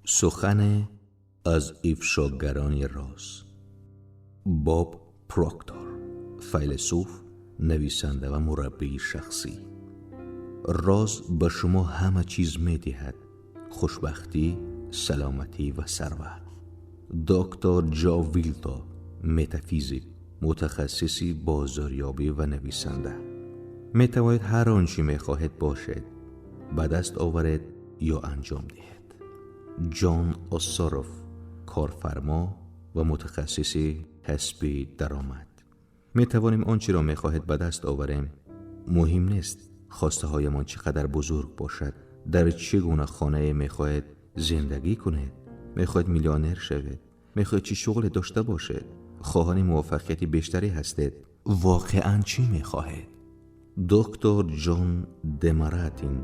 Сухане аз ифшогарони роз. Боб Проктор, файласуф, нависанда ва мураббии шахсӣ. Роз ба шумо ҳама чиз медиҳад: хушбахтӣ, саломатӣ ва сарват. Доктор Ҷо Вилто, метафизик, мутахассиси бозорёбӣ ва нависанда. Метавонед ҳар он чӣ мехоҳед бошед, ба даст оваред ё анҷом диҳед. Ҷон Осоров, корфармо ва мутахассиси касби даромад. Метавонем он чиро мехоҳед ба даст оварем. Муҳим нест хостаҳоямон чӣ қадар бузург бошад, дар чӣ гуна хонае мехоҳед зиндагӣ кунед, мехоҳед миллионер шавед, мехоҳед чӣ шуғле дошта бошед, хоҳони муваффақияти бештаре ҳастед, воқеан чӣ мехоҳед? Доктор Ҷон Демаратин,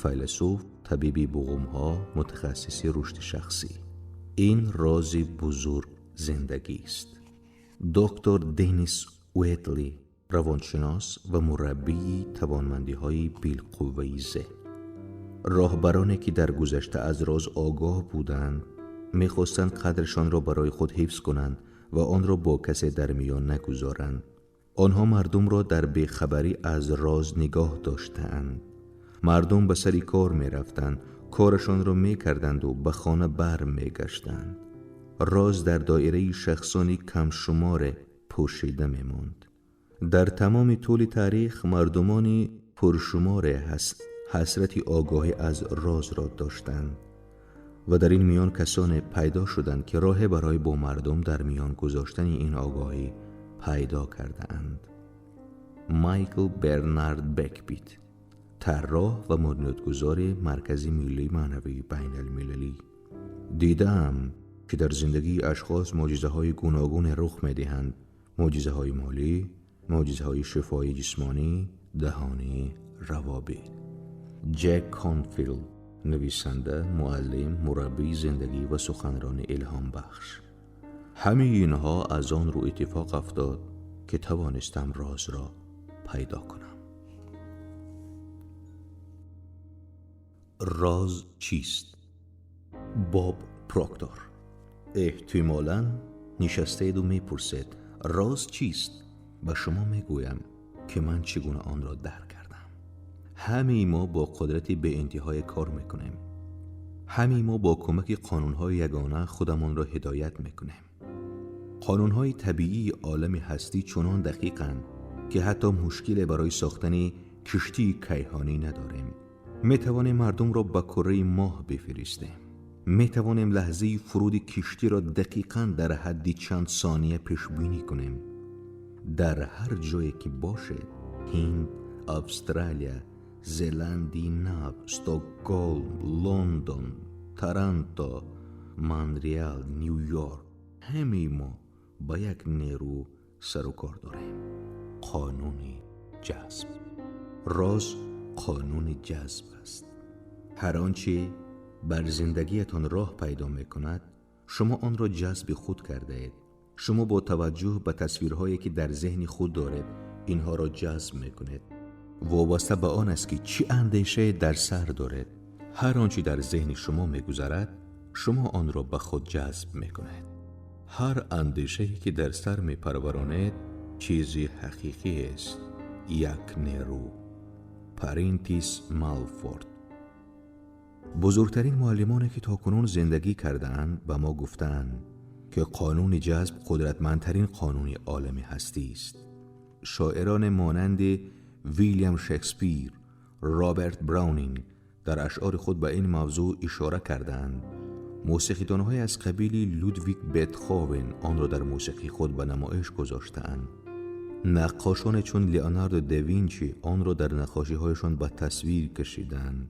файласуф, табиби буғумҳо, мутахассиси рушди шахсӣ. Ин рози бузург зиндагист. Доктор Денис Уэтли, равоншинос ва мураббии тавонмандиҳои билқувваи зеҳн. Роҳбароне ки дар гузашта аз роз огоҳ буданд, мехостанд қадршонро барои худ ҳифз кунанд ва онро бо касе дар миён нагузоранд. Онҳо мардумро дар бехабарӣ аз роз нигоҳ доштаанд. Мардум ба сари кор мерафтанд, корашонро мекарданду ба хона бармегаштанд. Роз дар доираи шахсони камшуморе пӯшида мемонд. Дар тамоми тӯли таърих мардумони пуршуморе ҳасрати огоҳӣ аз розро доштанд ва дар ин миён касоне пайдо шуданд, ки роҳе барои бо мардум дар миён гузоштани ин огоҳӣ пайдо кардаанд. Майкл Бернард Бекбит, тарроҳ ва бунёдгузори Маркази миллии маънавии байналмилалӣ. Дидаам, ки дар зиндагии ашхос мӯъҷизаҳои гуногуне рух медиҳанд: мӯъҷизаҳои молӣ, мӯъҷизаҳои шифои ҷисмонӣ, даҳонӣ, равобит. Ҷек Конфилд, нависанда, муаллим, мураббии зиндагӣ ва суханрони илҳомбахш. Ҳамаи инҳо аз он рӯ иттифоқ афтод, ки тавонистам розро пайдо кунам. Роз чист? Боб Проктор. Эҳтимолан нишастаеду мепурсед: роз чист? Ба шумо мегӯям, ки ман чӣ гуна онро дарк кардам. Ҳамаи мо бо қудрати беинтиҳое кор мекунем. Ҳамаи мо бо кӯмаки қонунҳои ягона худамонро ҳидоят мекунем. Қонунҳои табиии олами ҳастӣ чунон дақиқанд, ки ҳатто мушкиле барои сохтани киштии кайҳонӣ надорем. Метавонем мардумро ба кураи моҳ бифиристем. Метавонем лаҳзаи фуруди киштиро дақиқан дар ҳадди чанд сония пешбинӣ кунем. Дар ҳар ҷое ки бошед: Ҳинд, Австралия, Зеландии Нав, Стокголм, Лондон, Таранто, Монреал, Ню-Йорк, ҳамаи мо ба як нерӯ сару кор дорем: қонуни ҷазб. Роз қонуни ҷазб аст. Ҳар он чӣ бар зиндагиятон роҳ пайдо мекунад, шумо онро ҷазби худ кардаед. Шумо бо таваҷҷӯҳ ба тасвирҳое ки дар зеҳни худ доред, инҳоро ҷазб мекунед. Вобаста ба он аст, ки чӣ андешае дар сар доред, ҳар он чӣ дар зеҳни шумо мегузарад, шумо онро ба худ ҷазб мекунед. Ҳар андешае ки дар сар мепарваронед, чизи ҳақиқӣ аст, як нерӯ. Паринтис Малфорд. Бузургтарин муаллимоне ки то кунун зиндагӣ кардаанд, ба мо гуфтаанд, ки қонуни ҷазб қудратмандтарин қонуни олами ҳастӣ аст. Шоироне монанди Вилям Шекспир, Роберт Браунинг дар ашъори худ ба ин мавзӯъ ишора кардаанд. Мусиқидонҳое аз қабили Людвиг Бетховен онро дар мусиқии худ ба намоиш гузоштаанд. Наққошоне чун Леонардо да Винчи онро дар наққошиҳояшон ба тасвир кашиданд.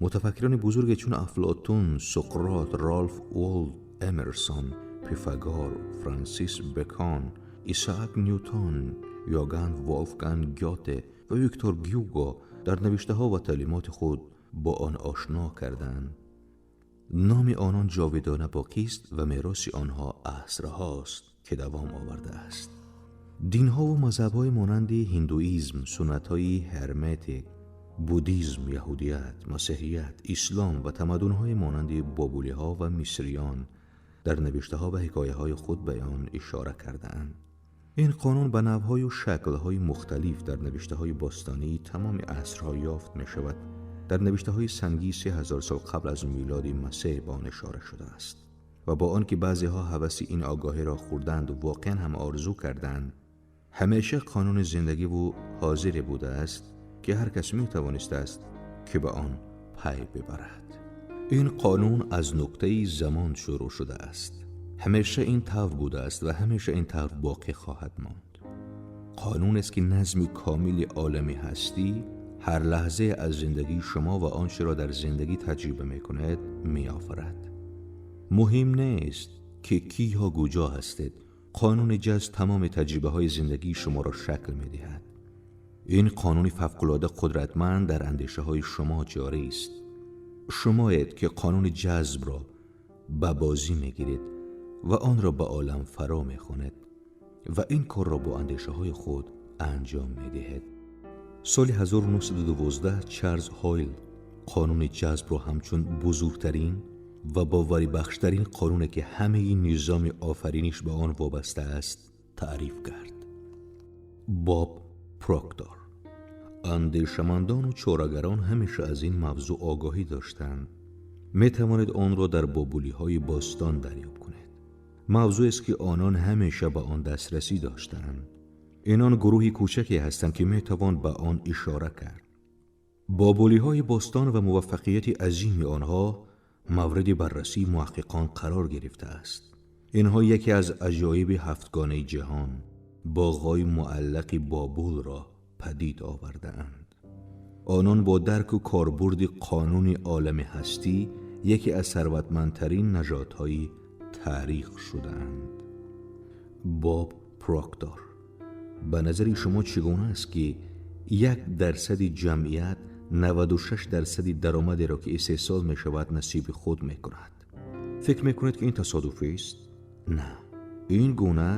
Мутафаккирони бузурге чун Афлотун, Суқрот, Ралф Уолд Эмерсон, Пифагор, Франсис Бекон, Исаак Нютон, Йоганн Волфганг Гёте ва Виктор Гюго дар навиштаҳо ва таълимоти худ бо он ошно карданд. Номи онон ҷовидона боқист ва мероси онҳо асрҳост, ки давом овардааст. Динҳову мазҳабҳои монанди ҳиндуизм, суннатҳои ҳерметик, Буддизм, яҳудият, масеҳият, ислом ва тамаддунҳои монанди бобулиҳо ва мисриён дар навиштаҳо ва ҳикояҳои худ ба он ишора кардаанд. Ин қонун ба навъҳою шаклҳои мухталиф дар навиштаҳои бостонии тамоми асрҳо ёфт мешавад. Дар навиштаҳои сангии 3000 сол қабл аз милоди Масеҳ ба он ишора шудааст ва бо он ки баъзеҳо ҳаваси ин огаҳиро хӯрданд ва воқеан ҳам орзу карданд, ҳамеша қонуни зиндагиву ҳозире будааст ки ҳар кас метавонистааст ки ба он пай бибарад. Ин қонун аз нуқтаи замон шурӯъ шудааст. Ҳамеша ин тавр будааст ва ҳамеша ин тавр боқӣ хоҳад монд. Қонун аст ки назми комили олами ҳастӣ ҳар лаҳза аз зиндагии шумо ва он чиро дар зиндагӣ таҷриба мекунед меофарад. Муҳим нест ки кӣ ё куҷо ҳастед, қонуни ҷазб тамоми таҷрибаҳои зиндагии шуморо шакл медиҳад. Ин қонуни фавқулода қудратманд дар андешаҳои шумо ҷорӣ аст. Шумоед ки қонуни ҷазбро ба бозӣ мегиред ва онро ба олам фаро мехонед ва ин корро бо андешаҳои худ анҷом медиҳед. Соли 1912 Чарлз Ҳойл қонуни ҷазбро ҳамчун бузургтарин ва боварибахштарин қонуне ки ҳамаи низоми офариниш ба он вобаста аст таъриф кард. Боб Проктор. Андешамандону чорагарон ҳамеша аз ин мавзӯъ огоҳӣ доштанд. Метавонед онро дар бобулиҳои бостон дарёб кунед. Мавзӯест ки онон ҳамеша ба он дастрасӣ доштанд. Инон гурӯҳи кӯчаке ҳастанд ки метавон ба он ишора кард. Бобулиҳои бостон ва муваффақияти азими онҳо мавриди баррасии муҳаққиқон қарор гирифтааст. Инҳо яке аз аҷоиби ҳафтгонаи ҷаҳон, боғҳои муаллақи Бобулро падид овардаанд. Онон бо дарку корбурди қонуни олами ҳастӣ яке аз сарватмандтарин нажодҳои таърих шудаанд. Боб Проктор. Ба назари шумо чӣ гуна аст ки 1% ҷамъият 96% даромадеро ки истеҳсол мешавад насиби худ мекунад? Фикр мекунед ки ин тасодуфӣ аст? На, ин гуна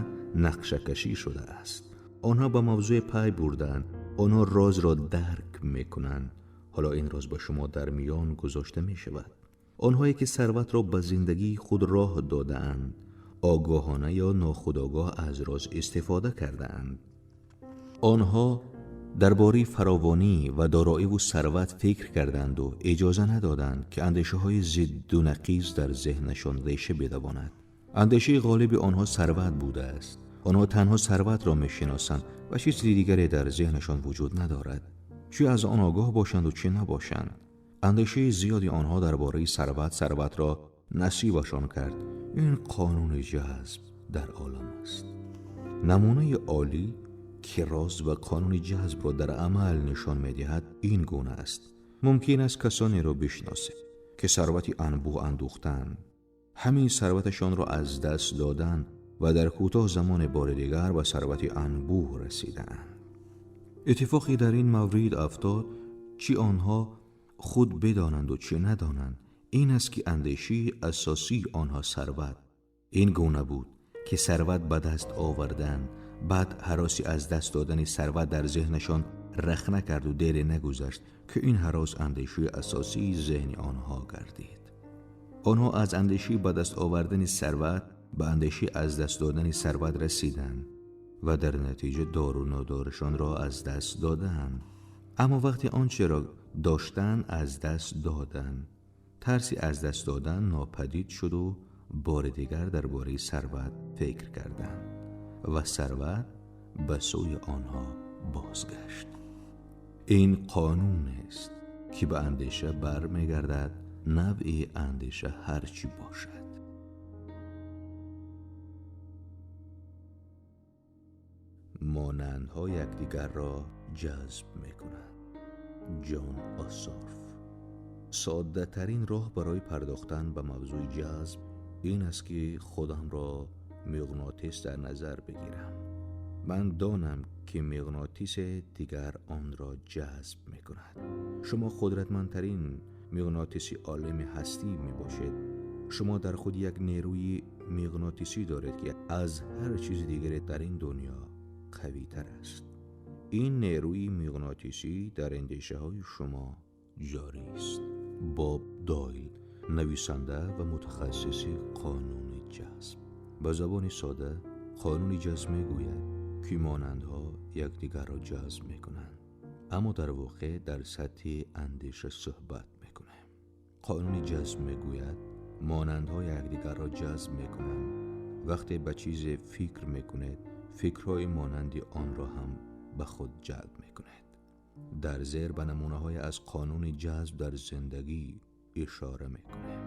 нақшакашӣ шудааст. Онҳо ба мавзӯе пай бурданд, онҳо розро дарк мекунанд. Ҳоло ин роз ба шумо дар миён гузошта мешавад. Онҳое ки сарватро ба зиндагии худ роҳ додаанд, огоҳона ё нохудогоҳ аз роз истифода кардаанд. Онҳо дар бораи фаровонӣ ва дороиву сарват фикр карданду иҷоза надоданд ки андешаҳои зидду нақиз дар зеҳнашон реша бидавонад. Андешаи ғолиби онҳо сарват будааст. Онҳо танҳо сарватро мешиносанд ва чизи дигаре дар зеҳнашон вуҷуд надорад, чӣ аз он огоҳ бошанду чӣ набошанд. Андешаи зиёди онҳо дар бораи сарват сарватро насибашон кард. Ин қонуни ҷазб дар олам аст. Намунаи олӣ ки роз ва қонуни ҷазбро дар амал нишон медиҳад ин гуна аст. Мумкин аст касонеро бишносед ки сарвати анбӯҳ андӯхтанд, ҳамин сарваташонро аз даст доданд ва дар кӯтоҳ замоне бори дигар ба сарвати анбӯҳ расидаанд. Иттифоқе дар ин маврид афтод, чӣ онҳо худ бидонанду чӣ надонанд, ин аст ки андешаи асосии онҳо сарват ин гуна буд ки сарват ба даст овардан, баъд ҳароси аз даст додани сарват дар зеҳнашон рахна карду дере нагузашт ки ин ҳарос андешаи асосии зеҳни онҳо гардид. Онҳо аз андешаи ба даст овардани сарват ба андешаи аз даст додани сарват расиданд ва дар натиҷа дору нодорашонро аз даст доданд. Аммо вақте он чиро доштанд аз даст доданд, тарси аз даст додан нопадид шуду бори дигар дар бораи сарват фикр карданд ва сарват ба сӯи онҳо бозгашт. Ин қонун аст ки ба андеша бармегардад, навъи андеша ҳар чӣ бошад. Монандҳо якдигарро ҷазб мекунанд. Ҷон Осорф. Соддатарин роҳ барои пардохтан ба мавзӯи ҷазб ин аст ки худамро миғнотис дар назар бигирам. Ман донам ки миғнотисе дигар онро ҷазб мекунад. Шумо қудратмандтарин миғнотиси олами ҳастӣ мебошед. Шумо дар худ як нерӯи миғнотисӣ доред ки аз ҳар чизи дигаре дар ин дунё қавитар аст. این نیروی مغناطیسی در اندیشه های شما جاری است. باب دایل، نویسنده و متخصص قانون جذب. به زبان ساده قانون جذب میگوید که مانندها یکدیگر را جذب میکنند، اما در واقع در سطح اندیشه صحبت میکنیم. قانون جذب میگوید مانندها یکدیگر را جذب میکنند. وقتی به چیز فکر میکنید، فکرهای مانند آن را هم به خود جلب میکنید. در زیر به نمونه های از قانون جذب در زندگی اشاره میکنیم.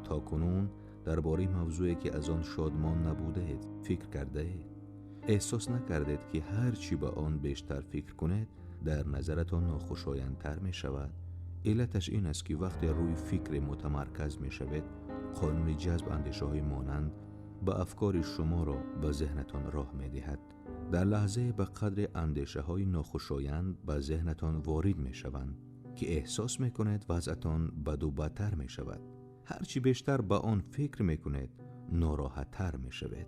تا کنون درباره موضوعی که از آن شادمان نبودید فکر کرده اید؟ احساس نکردید که هرچی به آن بیشتر فکر کنید در نظرتان ناخوشایندتر می شود؟ علتش این است که وقتی روی فکر متمرکز می شوید، قانون جذب اندیشه های مانند به افکار شما را به ذهنتان راه می دهد. در لحظه به قدر اندیشه های ناخوشایند به ذهنتان وارد می شوند که احساس می کنید وضعتان بد و بدتر می شود. هرچی بیشتر به آن فکر می کنید، ناراحت تر می شوید.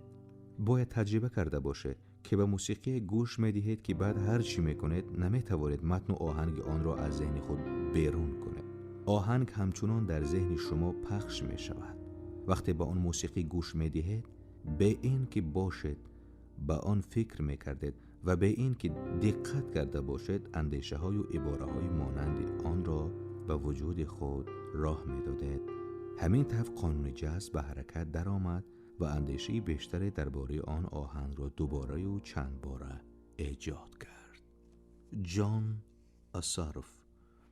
باید تجربه کرده باشه که به موسیقی گوش می دهید که بعد هرچی می کنید نمی توانید متن و آهنگ آن را از ذهن خود بیرون کنید. آهنگ همچنان در ذهن شما پخش می شود. وقتی به آن موسیقی گوش می دهید، به این که باشد به آن فکر می کردید و به این که دقت کرده باشید، اندیشه های و عباره های مانند آن را به وجود خود راه می دادید. همین طرف قانون جذب به حرکت در آمد و اندیشه بیشتری درباره آن آهنگ را دوباره و چند باره ایجاد کرد. جان اسارف: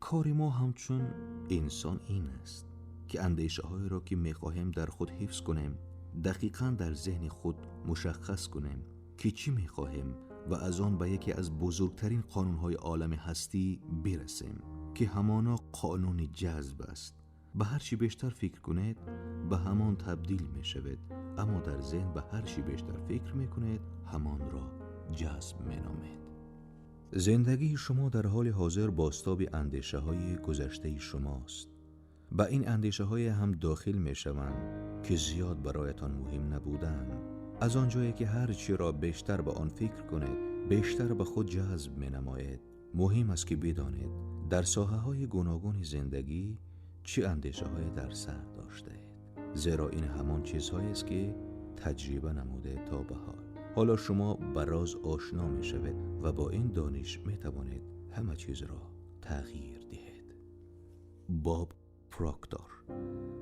کار ما همچون انسان این است که اندیشه های را که می خواهیم در خود حفظ کنیم، دقیقاً در ذهن خود مشخص کنیم که چی می خواهیم و از آن به یکی از بزرگترین قانونهای عالم هستی برسیم که همانا قانون جذب است. به هر چی بیشتر فکر کنید به همان تبدیل می شود، اما در ذهن به هر چی بیشتر فکر می کنید همان را جذب می نامید. زندگی شما در حال حاضر بازتاب اندیشه های گذشته شماست. به این اندیشه های هم داخل می شوند که زیاد برایتان مهم نبودند. از آنجایی که هر چی را بیشتر به آن فکر کنید بیشتر به خود جذب می نماید. مهم است که بدانید در ساحه های گوناگون زندگی چه اندیشه های در سر داشته اید، زیرا این همان چیزهایی است که تجربه نموده تا به حال. حالا شما به راز آشنا می شوید و با این دانش می توانید همه چیز را تغییر دهید. باب پراکتور: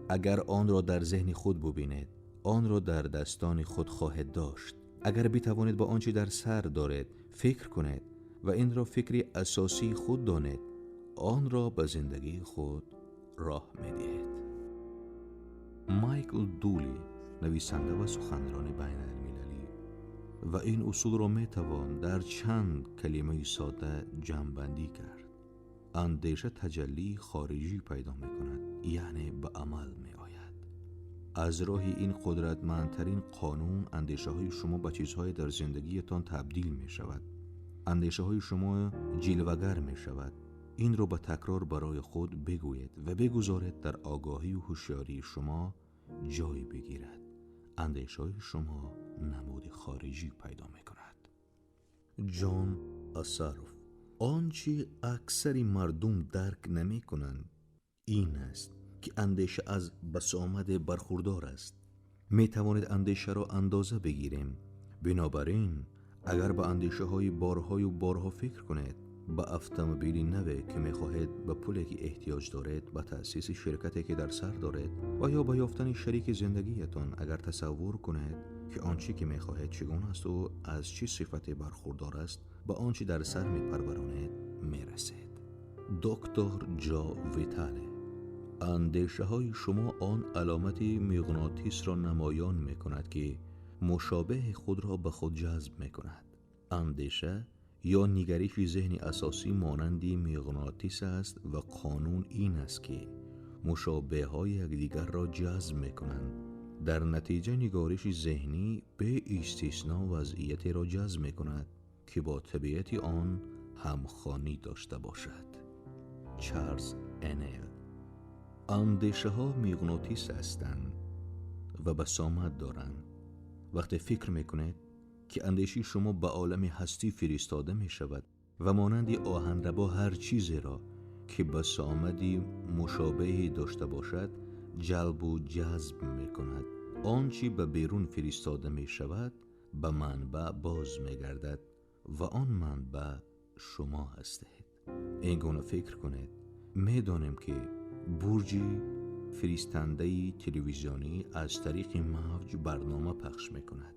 اگر آن را در ذهن خود ببینید، آن را در دستان خود خواهید داشت. اگر بتوانید با آنچه در سر دارید فکر کنید و این را فکر اساسی خود دانید، آن را به زندگی خود راه می‌دهید. مایکل دولی، نویسنده و سخنران بین المللی: و این اصول را میتوان در چند کلمه ساده جمع‌بندی کرد. اندیشه تجلی خارجی پیدا میکند، یعنی به عمل می آید. از راه این قدرتمندترین قانون، اندیشه های شما به چیزهای در زندگیتان تبدیل می شود. اندیشه های شما جلوه‌گر می شود. این را به تکرار برای خود بگویید و بگذارید در آگاهی و هوشیاری شما جای بگیرد. اندیشه های شما نمود خارجی پیدا می کند. جان اساروف: آنچه اکثر مردم درک نمی کنند این است که اندیشه از بسامد برخوردار است. می توانید اندیشه را اندازه بگیریم. بنابراین اگر به اندیشه های بارها و بارها فکر کنید، به اتومبیل نوی که می خواهید، به پولی که احتیاج دارید، به تأسیس شرکتی که در سر دارید و یا به یافتن شریک زندگیتان، اگر تصور کنید که آنچه که می خواهید چگونه است و از چه صفتی برخوردار است، به آنچه در سر می پرورانید می رسید. دکتر جا ویتاله: اندیشه های شما آن علامت مغناطیس را نمایان می کند که مشابه خود را به خود جذب می کند. اندیشه یا نگرش ذهن اساسی مانند مغناطیس است و قانون این است که مشابه های یکدیگر را جذب می کنند. در نتیجه نگارش ذهنی به استثناء وضعیت را جذب می کند که با طبیعت آن همخوانی داشته باشد. چارلز انل: اندیشه ها مغناطیس هستند و بسامد دارند. وقتی فکر میکنید که اندیشه شما به عالم هستی فرستاده می شود و مانند آهنربا هر چیزی را که بسامدی مشابهی داشته باشد جلب و جذب می کند. آنچه به بیرون فرستاده می شود به منبع باز می گردد و آن منبع شما هستید. این گونه فکر کنید. می دانیم که برج فرستنده تلویزیونی از طریق موج برنامه پخش می کند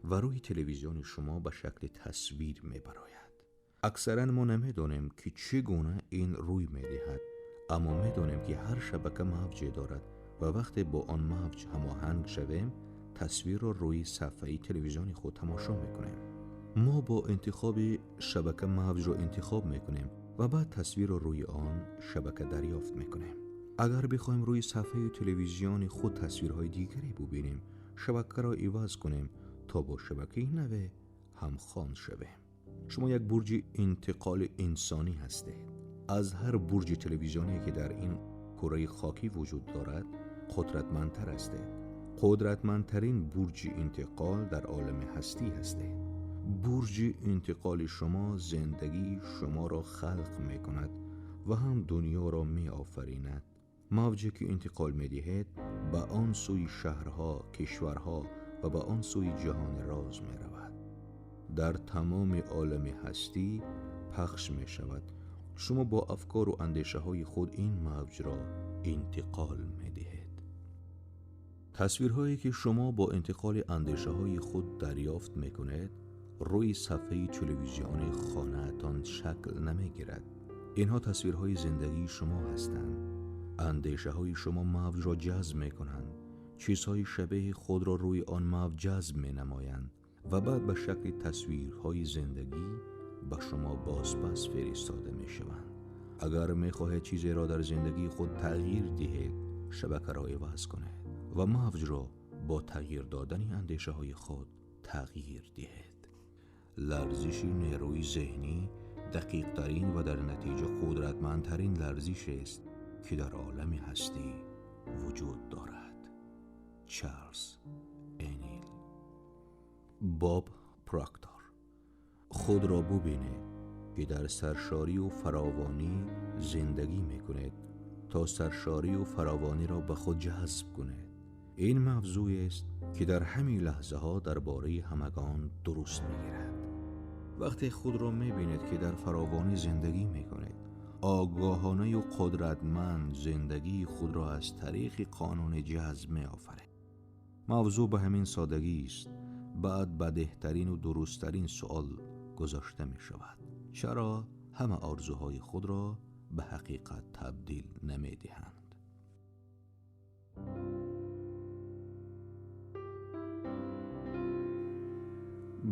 و روی تلویزیون شما به شکل تصویر می براید. اکثرا ما نمی دانیم که چگونه این روی می دهد، اما می دانیم که هر شبکه موجی دارد و وقتی با آن موج هماهنگ شویم تصویر را روی صفحه تلویزیون خود تماشا می کنیم. ما با انتخاب شبکه موج را انتخاب می کنیم و بعد تصویر را روی آن شبکه دریافت می کنیم. اگر بخواهیم روی صفحه تلویزیون خود تصویرهای دیگری ببینیم، شبکه را عوض کنیم تا با شبکه نو همخوان شویم. شما یک برج انتقال انسانی هستید. از هر برج تلویزیونی که در این کره خاکی وجود دارد قدرتمندتر هستید. قدرتمندترین برج انتقال در عالم هستی هستید. برج انتقال شما زندگی شما را خلق می کند و هم دنیا را می آفریند. موجی که انتقال می دهید به آن سوی شهرها، کشورها و به آن سوی جهان راز می رود. در تمام عالم هستی پخش می شود. شما با افکار و اندیشه های خود این موج را انتقال می دهید. تصویرهایی که شما با انتقال اندیشه های خود دریافت می کنید روی صفحه تلویزیون خانه‌تان شکل نمی گیرد. اینها تصویرهای زندگی شما هستند. اندیشه های شما موج را جذب می کنند. چیزهای شبیه خود را روی آن موج جذب می نمایند و بعد به شکل تصویرهای زندگی به شما بازپس فرستاده می شوند. اگر می خواهید چیزی را در زندگی خود تغییر دهید، شبکه را عوض کنید و موج را با تغییر دادن اندیشه های خود تغییر دهید. لرزش نیروی ذهنی دقیق ترین و در نتیجه قدرتمندترین لرزش است که در عالم هستی وجود دارد. چارلز انیل. باب پراکتور. خود را ببینید که در سرشاری و فراوانی زندگی میکنید تا سرشاری و فراوانی را به خود جذب کنید. این موضوع است که در همین لحظه ها درباره همگان درست میگیرد. وقتی خود را میبینید که در فراوانی زندگی میکنید، آگاهانه و قدرتمند زندگی خود را از طریق قانون جذب میآفرید. موضوع به همین سادگی است. بعد بدهترین و درستترین سوال گذاشته می شود: چرا همه آرزوهای خود را به حقیقت تبدیل نمی دهند؟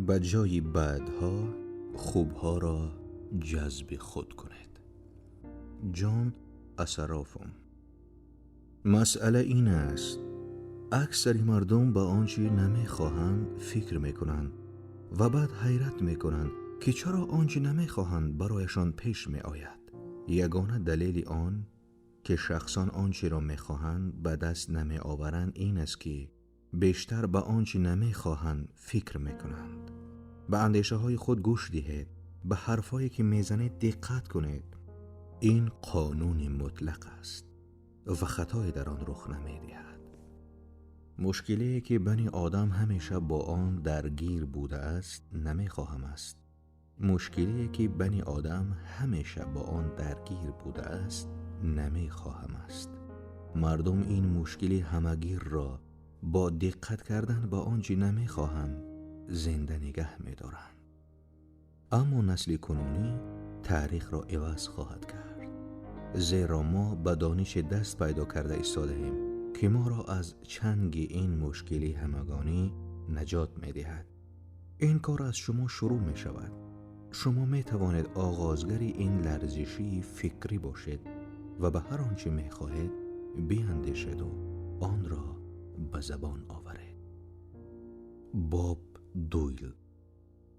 به جای بدها خوبها را جذب خود کنید. جان اسرافم. مسئله این است اکثر مردم به آنچه نمیخواهند فکر میکنند و بعد حیرت میکنند که چرا آنچه نمیخواهند برایشان پیش میآید. یگانه دلیل آن که شخصان آنچه را میخواهند به دست نمیآورند این است که بیشتر به آنچه نمیخواهند فکر میکنند. به اندیشه های خود گوش دهید، به حرفایی که میزنید دقت کنید. این قانون مطلق است و خطایی در آن رخ نمیدهد. مشکلی که بنی آدم همیشه با آن درگیر بوده است نمیخواهم است. مشکلی که بنی آدم همیشه با آن درگیر بوده است نمیخواهم است. مردم این مشکل همگیر را با دقت کردن به آنچه نمیخواهند زنده نگه میدارند. اما نسل کنونی تاریخ را عوض خواهد کرد، زیرا ما به دانش دست پیدا کرده ایستاده‌ایم که ما را از چنگ این مشکلی همگانی نجات می‌دهد. این کار از شما شروع می شود. شما می توانید آغازگر این لرزشی فکری باشید و به هر آنچه می خواهید بیندیشید و آن را به زبان آورید. باب دویل.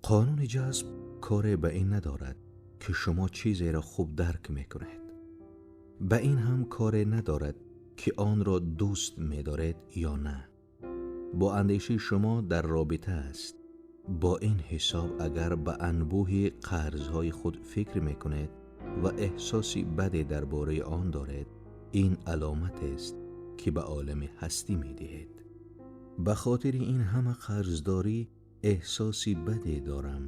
قانون جذب کار به این ندارد که شما چیزی را خوب درک می کنید. به این هم کار ندارد که آن را دوست می دارید یا نه. با اندیشه شما در رابطه است. Бо ин ҳисоб агар ба анбӯҳи қарзҳои худ фикр мекунед ва эҳсоси баде дар бораи он доред, ин аломат аст ки ба олами ҳастӣ медиҳед. Ба хотири ин ҳама қарздорӣ эҳсоси баде дорам.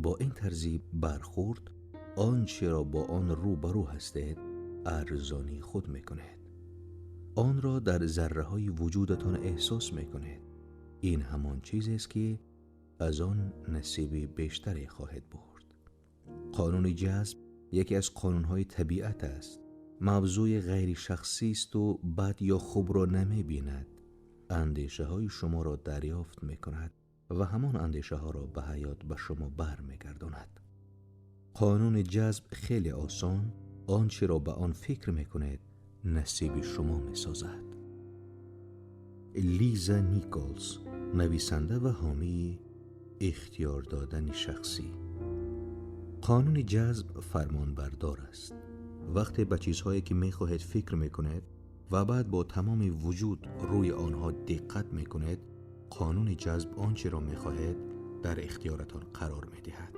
Бо ин тарзи бархӯрд он чиро бо он рӯбарӯ ҳастед арзонии худ мекунед. Онро дар зарраҳои вуҷудатон эҳсос мекунед. Ин ҳамон чизест ки аз он насиби бештаре хоҳед бурд. Қонуни ҷазб яке аз қонунҳои табиат аст. Мавзӯи ғайришахсӣ аст ва бад ё хубро намебинад. Андешаҳои шуморо дарёфт мекунад ва ҳамон андешаҳоро ба ҳаёт ба шумо бармегардонад. Қонуни ҷазб хеле осон он чиро ба он фикр мекунед насиби шумо месозад. Лиза Николс, нависанда ва ҳомии ихтиёр додани шахсӣ. Қонуни ҷазб фармонбардор аст. Вақте ба чизҳое ки мехоҳед фикр мекунед ва баъд бо тамоми вуҷуд рӯи онҳо диққат мекунед, қонуни ҷазб он чиро мехоҳед дар ихтиёратон қарор медиҳад.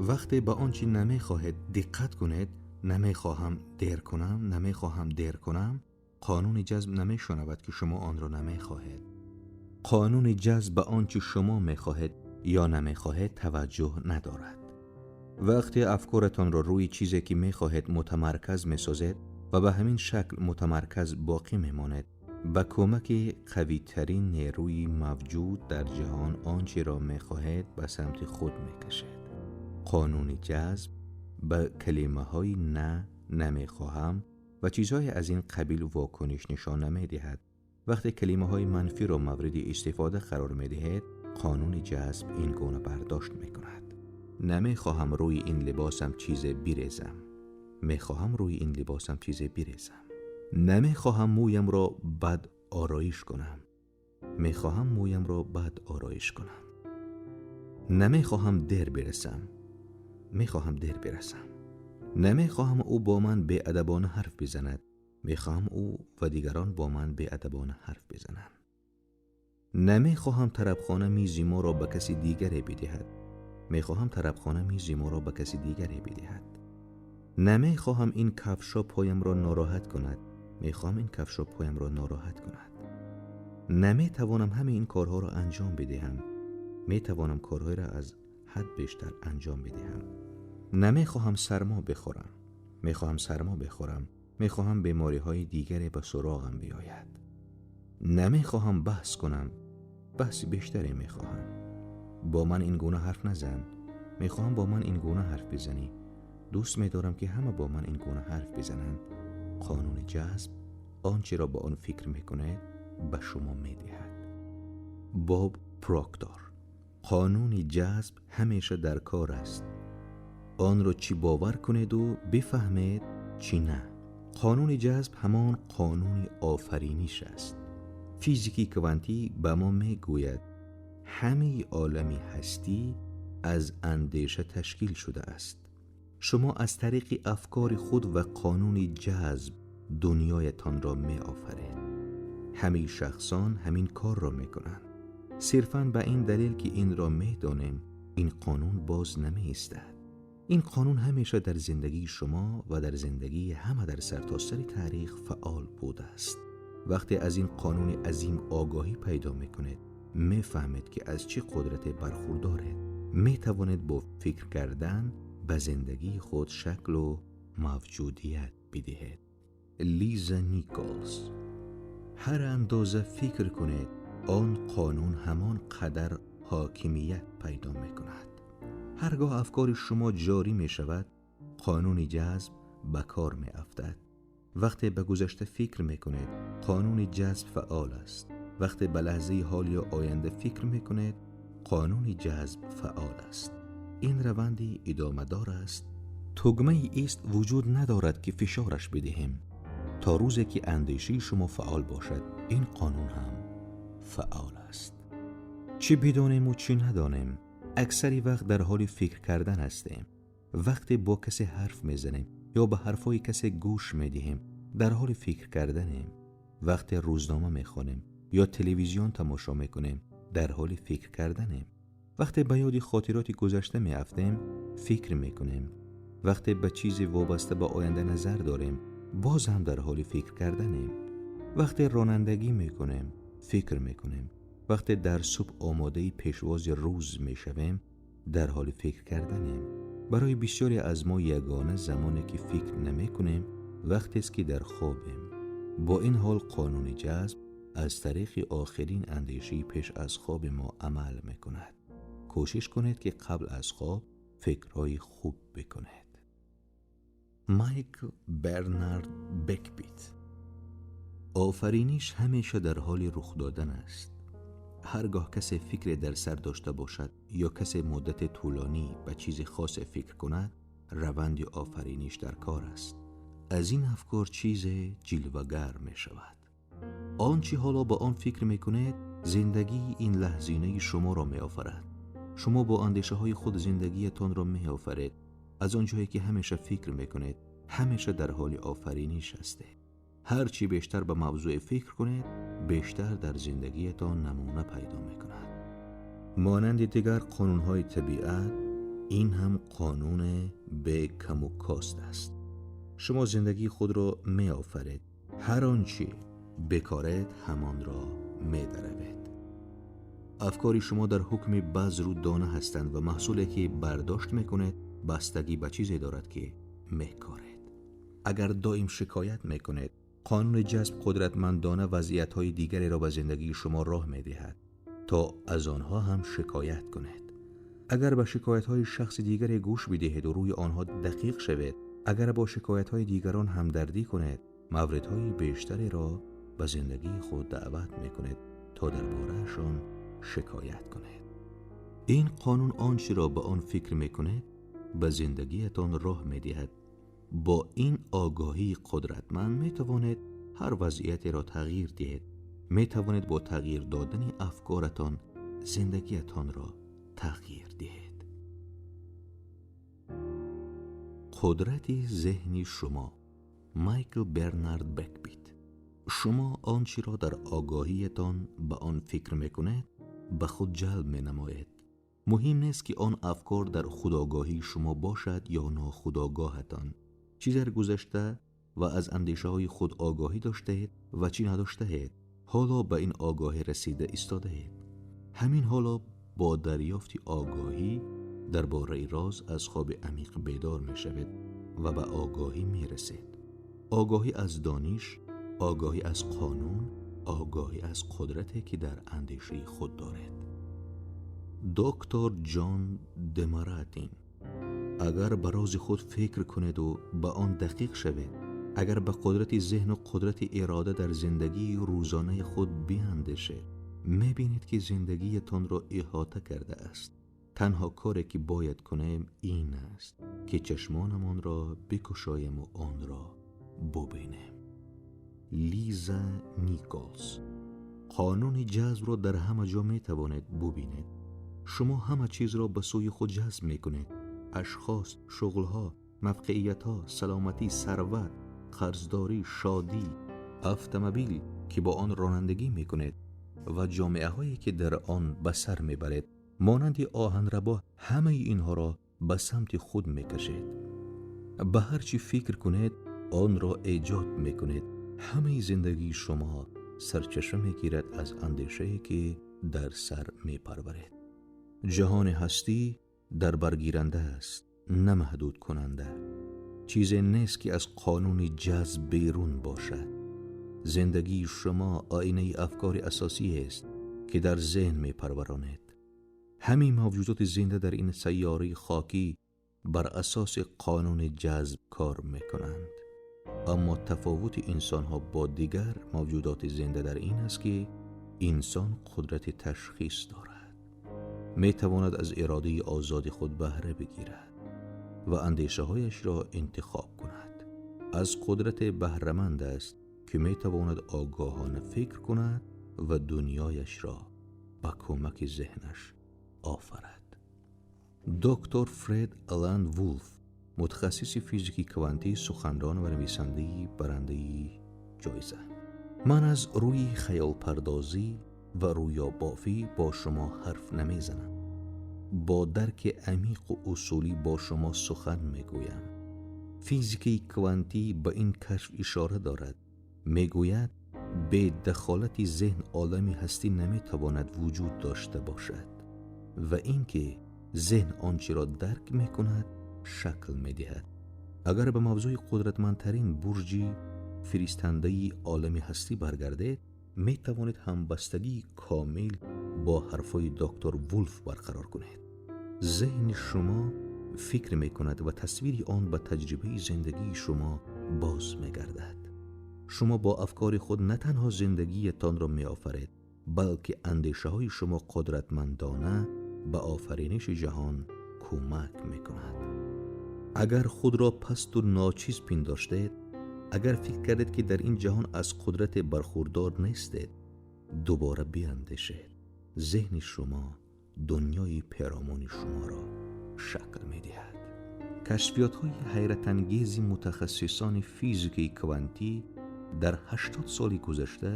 Вақте ба он чи намехоҳед диққат кунед, намехоҳам дер кунам, намехоҳам дер кунам, қонуни ҷазб намешунавад ки шумо онро намехоҳед. Қонуни ҷазб ба он чи шумо мехоҳед ё намехоҳед таваҷҷӯҳ надорад. Вақте афкоратонро рӯи чизе ки мехоҳед мутамарказ месозед ва ба ҳамин шакл мутамарказ боқӣ мемонед, ба кӯмаки қавитарин нерӯи мавҷуд дар ҷаҳон он чиро мехоҳед ба самти худ мекашед. Қонуни ҷазб ба калимаҳои на, намехоҳам ва чизҳое аз ин қабил вокуниш нишон намедиҳад. Вақте калимаҳои манфиро мавриди истифода қарор медиҳед, қонуни ҷазб ин гуна бардошт мекунад. Намехоҳам рӯи ин либосам чизе бирезам. Мехоҳам рӯи ин либосам чизе бирезам. Намехоҳам мӯямро бад ороиш кунам. Мехоҳам мӯямро бад ороиш кунам. Намехоҳам дер бирасам. Мехоҳам дер бирасам. Намехоҳам ӯ бо ман беадабона ҳарф бизанад. Мехоҳам ӯ ва дигарон бо ман беадабона ҳарф бизананд. Намехоҳам тарабхона мизи моро ба каси дигаре бидиҳад. Мехоҳам тарабхона мизи моро ба каси дигаре бидиҳад. Намехоҳам ин кафшо поямро нороҳат кунад. Мехоҳам ин кафшо поямро нороҳат кунад. Наметавонам ҳамаи ин корҳоро анҷом бидиҳам. Метавонам корҳоеро аз ҳад бештар анҷом бидиҳам. Намехоҳам сармо бихӯрам. Мехоҳам сармо бихӯрам. Мехоҳам бемориҳои дигаре ба суроғам биёяд. Намехоҳам баҳс кунам. Баҳси бештаре мехоҳам. Бо ман ин гуна ҳарф назан. Мехоҳам бо ман ин гуна ҳарф бизанӣ. Дӯст медорам ки ҳама бо ман ин гуна ҳарф бизананд. Қонуни ҷазб он чиро ба он фикр мекунед ба шумо медиҳад. Боб Проктор. Қонуни ҷазб ҳамеша дар кор аст. Онро чӣ бовар кунеду бифаҳмед, чӣ на. Қонуни ҷазб ҳамон қонуни офариниш аст. Физики квантӣ ба мо мегӯяд ҳамаи олами ҳастӣ аз андеша ташкил шудааст. Шумо аз тариқи афкори худ ва қонуни ҷазб дунёятонро меофаред. Ҳамаи шахсон ҳамин корро мекунанд. Сирфан ба ин далел ки инро медонем, ин қонун боз намеистад. Ин қонун ҳамеша дар зиндагии шумо ва дар зиндагии ҳама дар сартосари таърих фаъол будааст. Вақте аз ин қонуни азим огоҳӣ пайдо мекунед, мефаҳмед ки аз чӣ қудрате бархурдоред. Метавонед бо фикр кардан ба зиндагии худ шаклу мавҷудият бидиҳед. Лиза Николс. Ҳар андоза фикр кунед, он қонун ҳамон қадар ҳокимият пайдо мекунад. Ҳаргоҳ афкори шумо ҷорӣ мешавад, қонуни ҷазб ба кор меафтад. Вақте ба гузашта фикр мекунед, қонуни ҷазб фаъол аст. Вақте ба лаҳзаи ҳол ё оянда фикр мекунед, қонуни ҷазб фаъол аст. Ин раванди идомадор аст. Тугмаи ист вуҷуд надорад ки фишораш бидиҳем. То рӯзе ки андешаи шумо фаъол бошад, ин қонун ҳам фаъол аст. Чӣ бидонему чӣ надонем, аксари вақт дар ҳоли фикр кардан ҳастем. Вақте бо касе ҳарф мезанем ё ба ҳарфҳои касе гӯш медиҳем, дар ҳоли фикр карданем. Вақте рӯзнома мехонем ё телевизион тамошо мекунем, дар ҳоли фикр карданем. Вақте ба ёди хотироти гузашта меафтем, фикр мекунем. Вақте ба чизе вобаста ба оянда назар дорем, боз ҳам дар ҳоли фикр карданем. Вақте ронандагӣ мекунем, фикр мекунем. Вақте дар субҳ омодаи пешвози рӯз мешавем, дар ҳоли фикр карданем. Барои бисёре аз мо ягона замоне ки фикр намекунем, вақтест ки дар хобем. Бо ин ҳол қонуни ҷазб аз тариқи охирин андешаи пеш аз хоби мо амал мекунад. Кӯшиш кунед ки қабл аз хоб фикрҳои хуб бикунед. Майкл Бернард Бекбит. Офариниш ҳамеша дар ҳоли рух додан аст. Ҳаргоҳ касе фикре дар сар дошта бошад ё касе муддати тӯлонӣ ба чизи хосе фикр кунад, раванди офариниш дар кор аст. Аз ин афкор чизе ҷилвагар мешавад. Он чӣ ҳоло ба он фикр мекунед, зиндагии ин лаҳзинаи шуморо меофарад. Шумо бо андешаҳои худ зиндагиятонро меофаред. Аз он ҷое ки ҳамеша фикр мекунед, ҳамеша дар ҳоли офариниш ҳастед. Ҳар чӣ бештар ба мавзӯе фикр кунед, бештар дар зиндагиятон намуна пайдо мекунад. Монанди дигар қонунҳои табиат, ин ҳам қонуни бе каму кост аст. Шумо зиндагии худро меофаред. Ҳар он чӣ бекоред, ҳамонро медаравед. Афкори шумо дар ҳукми базру дона ҳастанд ва маҳсуле ки бардошт мекунед, бастагӣ ба чизе дорад ки мекоред. Агар доим шикоят мекунед, қонуни ҷазб қудратмандона вазъиятҳои дигареро ба зиндагии шумо роҳ медиҳад то аз онҳо ҳам шикоят кунед. Агар ба шикоятҳои шахси дигаре гӯш бидиҳед ва рӯи онҳо дақиқ шавед, агар бо шикоятҳои дигарон ҳамдардӣ кунед, мавридҳои бештареро ба зиндагии худ даъват мекунед то дар бораашон шикоят кунед. Ин қонун он чиро ба он фикр мекунед, ба зиндагиятон роҳ медиҳад. Бо ин огоҳии қудратманд метавонед ҳар вазъиятеро тағйир диҳед. Метавонед бо тағйир додани афкоратон зиндагиятонро тағйир диҳед. Қудрати зеҳни шумо. Майкл Бернард Бекбит. Шумо он чиро дар огоҳиятон ба он фикр мекунед, ба худ ҷалб менамоед. Муҳим нест ки он афкор дар худогоҳии шумо бошад ё нохудогоҳатон. Чӣ дар гузашта ва аз андешаҳои худ огоҳӣ доштаед ва чӣ надоштаед, ҳоло ба ин огоҳӣ расида истодаед. Ҳамин ҳоло бо дарёфти огоҳӣ дар бораи роз аз хоби амиқ бедор мешавед ва ба огоҳӣ мерасед. Огоҳӣ аз дониш, огоҳӣ аз қонун, огоҳӣ аз қудрате ки дар андешаи худ доред. Доктор Ҷон Демаратин. Агар ба рози худ фикр кунеду ба он дақиқ шавед, агар ба қудрати зеҳну қудрати ирода дар зиндагии рӯзонаи худ биандешед, мебинед ки зиндагиятонро иҳота кардааст. Танҳо коре ки бояд кунем ин аст ки чашмонамонро бикушоему онро бубинем. Лиза Николс. Қонуни ҷазбро дар ҳама ҷо метавонед бубинед. Шумо ҳама чизро ба сӯи худ ҷазб мекунед. Ашхос, шуғлҳо, мавқеиятҳо, саломатӣ, сарват, қарздорӣ, шодӣ, автомобил ки бо он ронандагӣ мекунед ва ҷомеаҳое ки дар он ба сар мебаред, монанди оҳанрабо ҳамаи инҳоро ба самти худ мекашед. Ба ҳар чӣ фикр кунед, онро эҷод мекунед. Ҳамаи зиндагии шумо сарчашма мегирад аз андешае ки дар сар мепарваред. Ҷаҳони ҳастӣ дар баргиранда аст, на маҳдудкунанда. Чизе нест ки аз қонуни ҷазб берун бошад. Зиндагии шумо оинаи афкори асосӣ аст ки дар зеҳн мепарваронед. Ҳамин мавҷудоти зинда дар ин сайёраи хокӣ бар асоси қонуни ҷазб кор мекунанд. Аммо тафовути инсонҳо бо дигар мавҷудоти зинда дар ин аст ки инсон қудрати ташхис дорад, метавонад аз иродаи озоди худ баҳра бигирад ва андешаҳояшро интихоб кунад. Аз қудрате баҳраманд аст ки метавонад огоҳона фикр кунад ва дунёяшро ба кӯмаки зеҳнаш офарад. Доктор Фред Алан Вулф, мутахассиси физики квантӣ, суханрон ва нависандаи барандаи ҷоиза. Ман аз рӯи хаёлпардозӣ ва рӯёбофӣ бо шумо ҳарф намезанам. Бо дарки амиқу усулӣ бо шумо сухан мегӯям. Физикаи квантӣ ба ин кашф ишора дорад. Мегӯяд, бе дахолати зеҳн олами ҳастӣ наметавонад вуҷуд дошта бошад ва инки зеҳн он чиро дарк мекунад, шакл медиҳад. Агар ба мавзӯи қудратмандтарин бурҷи фиристандаи олами ҳастӣ баргардед, метавонед ҳамбастагии комил бо ҳарфҳои доктор Вулф барқарор кунед. Зеҳни шумо фикр мекунад ва тасвири он ба таҷрибаи зиндагии шумо боз мегардад. Шумо бо афкори худ на танҳо зиндагиятонро меофаред, балки андешаҳои шумо қудратмандона ба офариниши ҷаҳон кӯмак мекунад. Агар худро пасту ночиз пиндоштед, агар фикр кардед, ки дар ин ҷаҳон аз қудрате бархурдор нестед, дубора биандешед. Зеҳни шумо дунёи перомони шуморо шакл медиҳад. Кашфиётҳои ҳайратангези мутахассисони физикаи квантӣ дар 80 соли гузашта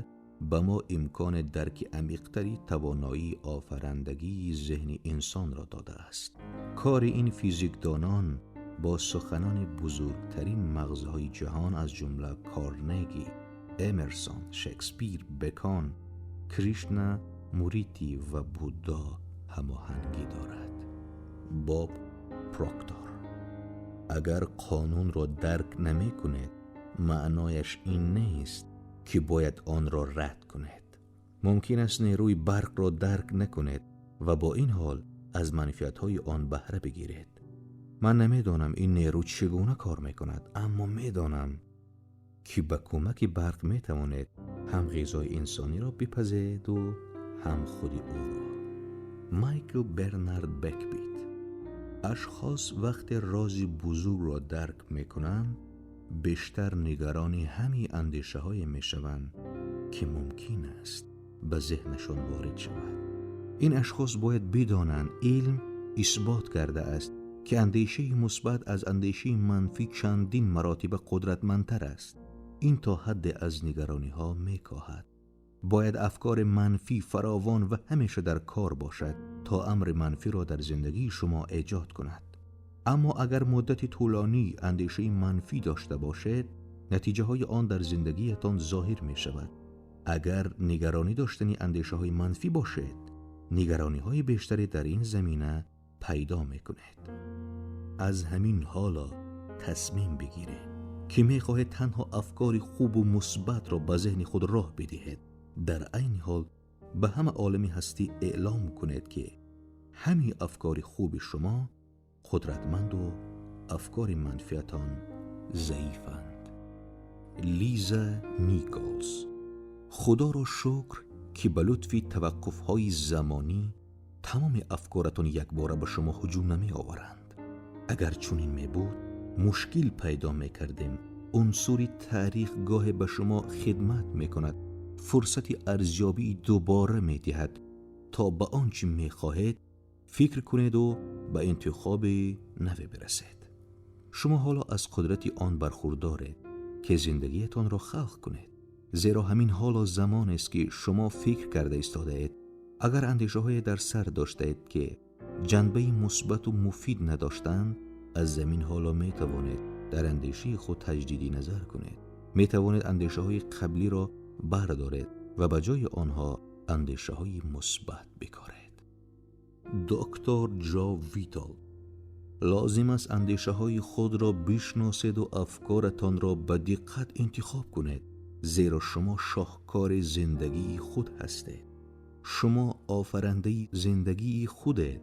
ба мо имкони дарки амиқтари тавоноии офарандагии зеҳни инсонро додааст. Кори ин физикдонон бо суханони бузургтарин мағзҳои ҷаҳон аз ҷумла Карнеги, Эмерсон, Шекспир, Бекон, Кришна Мурити ва Будда ҳамоҳангӣ дорад. Боб Проктор. Агар қонунро дарк намекунед, маънояш ин нест, ки бояд онро рад кунед. Мумкин аст нерӯи барқро дарк накунед ва бо ин ҳол аз манфиатҳои он баҳра бигиред. Ман намедонам ин нерӯ чӣ гуна кор мекунад, аммо медонам, ки ба кӯмаки барқ метавонед ҳам ғизои инсониро бипазеду ҳам худи ӯро. Майкл Бернард Бекбит. Ашхос вақте рози бузургро дарк мекунанд, бештар нигарони ҳамин андешаҳое мешаванд, ки мумкин аст ба зеҳнашон ворид шавад. Ин ашхос бояд бидонанд, илм исбот кардааст, ки андешаи мусбат аз андешаи манфӣ чандин маротиба қудратмандтар аст. Ин то ҳадде аз нигарониҳо мекоҳад. Бояд афкори манфӣ фаровон ва ҳамеша дар кор бошад, то амри манфиро дар зиндагии шумо эҷод кунад. Аммо агар муддати тӯлонӣ андешаи манфӣ дошта бошед, натиҷаҳои он дар зиндагиятон зоҳир мешавад. Агар нигаронӣ доштани андешаҳои манфӣ бошед, нигарониҳои бештаре дар ин замина пайдо мекунед. Аз ҳамин ҳоло тасмим бигиред, ки мехоҳед танҳо афкори хубу мусбатро ба зеҳни худ роҳ бидиҳед. Дар айни ҳол ба ҳама олами ҳастӣ эълом кунед, ки ҳамин афкори хуби шумо қудратманду афкори манфиатон заифанд. Лиза Николс. Худоро шукр, ки ба лутфи таваққуфҳои замонӣ тамоми афкоратон якбора ба шумо ҳуҷум намеоваранд. Агар чунин мебуд, мушкил пайдо мекардем. Унсури таърих гоҳе ба шумо хидмат мекунад, фурсати арзёбии дубора медиҳад, то ба он чӣ мехоҳед фикр кунеду ба интихоби наве бирасед. Шумо ҳоло аз қудрати он бархурдоред, ки зиндагиятонро халқ кунед, зеро ҳамин ҳоло замонест, ки шумо фикр карда истодаед. Агар андешаҳое дар сар доштаед, ки ҷанбаи мусбату муфид надоштанд, аз замин ҳоло метавонед дар андешаи худ таҷдиди назар кунед. Метавонед андешаҳои қаблиро бардоред ва ба ҷои онҳо андешаҳои мусбат бикоред. Доктор Ҷо Витал. Лозим аст андешаҳои худро бишноседу афкоратонро ба диққат интихоб кунед, зеро шумо шоҳкори зиндагии худ ҳастед. Шумо офарандаи зиндагии худед.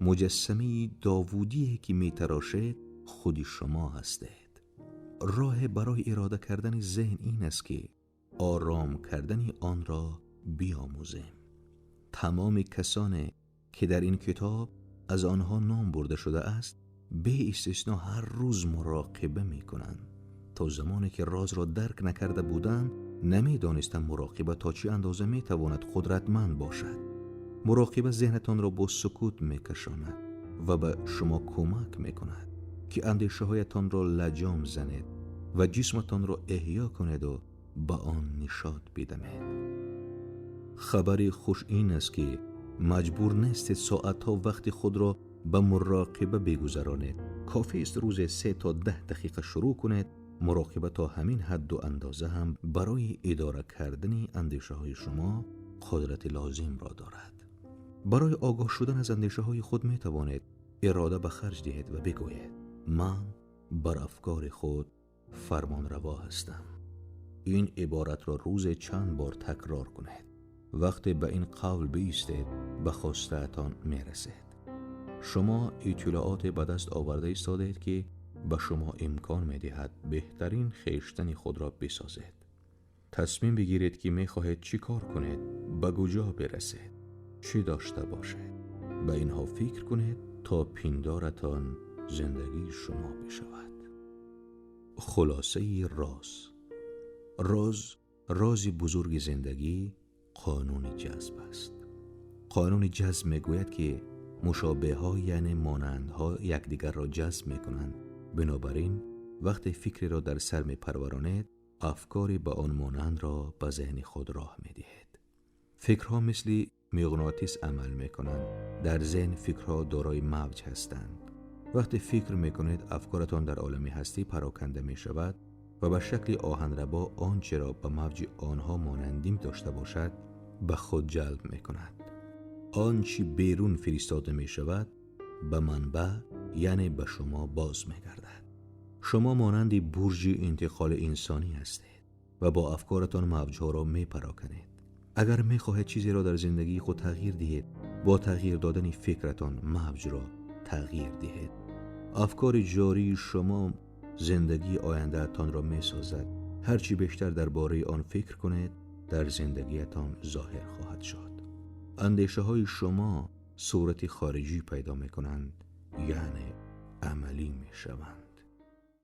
Муҷассамаи довудие, ки метарошед, худи шумо ҳастед. Роҳе барои ирода кардани зеҳн ин аст, ки ором кардани онро биомӯзем. Тамоми касоне, ки дар ин китоб аз онҳо ном бурда шудааст, беистисно ҳар рӯз муроқиба мекунанд. То замоне ки розро дарк накарда будам, намедонистам муроқиба то чӣ андоза метавонад қудратманд бошад. Муроқиба зеҳнатонро бо сукут мекашонад ва ба шумо кӯмак мекунад, ки андешаҳоятонро лаҷом занед ва ҷисматонро эҳё кунеду ба он нишот бидамед. Хабари хуш ин аст, ки маҷбур нестед соатҳо вақти худро ба муроқиба бигузаронед. Кофист рӯзе 3 то 10 дақиқа шурӯъ кунед. Муроқиба то ҳамин ҳадду андоза ҳам барои идора кардани андешаҳои шумо қудрати лозимро дорад. Барои огоҳ шудан аз андешаҳои худ метавонед ирода ба харҷ диҳед ва бигӯед: ман бар афкори худ фармонраво ҳастам. Ин иборатро рӯзе чанд бор такрор кунед. Вақте ба ин қавл биистед, ба хостаатон мерасед. Шумо иттилооте ба даст оварда истодед, ки ба шумо имкон медиҳад беҳтарин хештани худро бисозед. Тасмим бигиред, ки мехоҳед чӣ кор кунед, ба куҷо бирасед, чӣ дошта бошед. Ба инҳо фикр кунед то пиндоратон зиндагии шумо бишавад. Хулосаи роз. Роз, рози бузурги зиндагӣ қонуни ҷазб аст. Қонуни ҷазб мегӯяд, ки мушобеҳҳо, яъне монандҳо, якдигарро ҷазб мекунанд. Бинобар ин вақте фикреро дар сар мепарваронед, афкори ба он монандро ба зеҳни худ роҳ медиҳед. Фикрҳо мисли миғнотис амал мекунанд. Дар зеҳн фикрҳо дорои мавҷ ҳастанд. Вақте фикр мекунед, афкоратон дар олами ҳастӣ пароканда мешавад ва ба шакли оҳанрабо он чиро ба мавҷи онҳо монандӣ дошта бошад, ба худ ҷалб мекунад. Он чи берун фиристода мешавад, ба манбаъ, яъне ба шумо боз мегардад. Шумо монанди бурҷи интиқоли инсонӣ ҳастед ва бо афкоратон мавҷҳоро мепароканед. Агар мехоҳед чизеро дар зиндагии худ тағйир диҳед, бо тағйир додани фикратон мавҷро тағйир диҳед. Афкори ҷории шумо зиндагии ояндаатонро месозад. Ҳарчи бештар дар бораи он фикр кунед, дар зиндагиятон зоҳир хоҳад шуд. Андешаҳои шумо сурати хориҷӣ пайдо мекунанд, яъне амалӣ мешаванд.